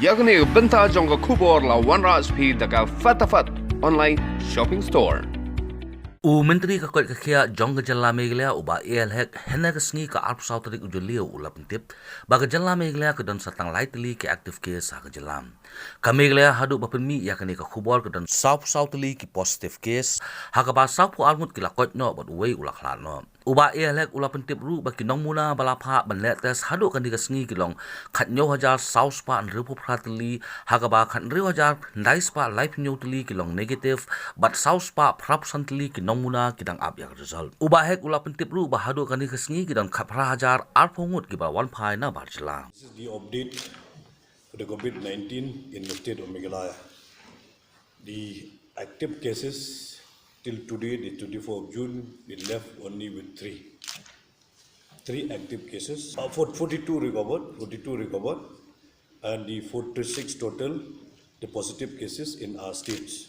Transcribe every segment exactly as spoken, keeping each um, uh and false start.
Ïa kane ka bynta jong ka khubor la wanrah sha phi da ka Fatafat Online Shopping Store. U Myntri ka koit ka khiah jong ka jylla Meghalaya, u Bah A L Hek, hynne ka sngi ka arphew saw tarik u Jylliew, u la pyntip ba ka jylla Meghalaya ka don sa tang lai tylli ki active case ha ka jylla. Ka Meghalaya haduh ba pynmih ïa kane ka khubor ka don sawphew saw tylli ki positive case, ha kaba sawphew ar ngut ki la koit noh bad uwei u la khlad noh. U Bah A L Hek u la pyntip ruh ba ki nongmuna ba la phah ban leh test haduh kane ka sngi ki long khathynñiew hajar saw spah hynriewphew phra tylli, ha kaba khathynriew hajar khyndai spah laiphew hynñiew tylli ki long negative, bad saw spah phraphew san tylli ki nongmuna ki dang ap ïa ka result. U Bah Hek u la pyntip ruh ba haduh kane ka sngi ki don khatphra hajar arphew ngut kiba wan phai na bar jylla. This is the update for the COVID nineteen in the state of Meghalaya. The active cases till today, the twenty-fourth of June, we left only with three. Three active cases. Uh, for forty-two recovered, forty-two recovered, and the forty-six total, the positive cases in our states.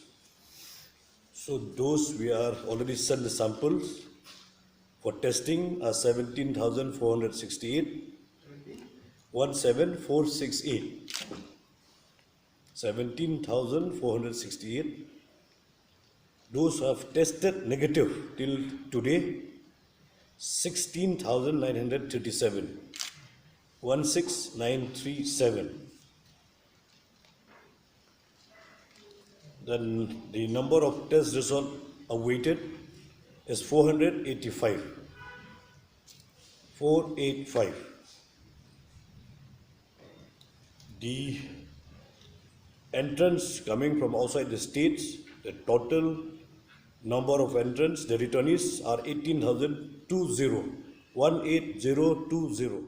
So those we are already sent the samples for testing are seventeen thousand four hundred sixty-eight, one seven four six eight. Seventeen thousand four hundred sixty-eight. Those who have tested negative till today, sixteen thousand nine hundred thirty-seven. One six nine three seven. Then the number of test results awaited is four hundred eighty-five. Four eight five. The entrants coming from outside the states, the total number of entrants, the returnees are eighteen thousand two zero, one eight zero two zero.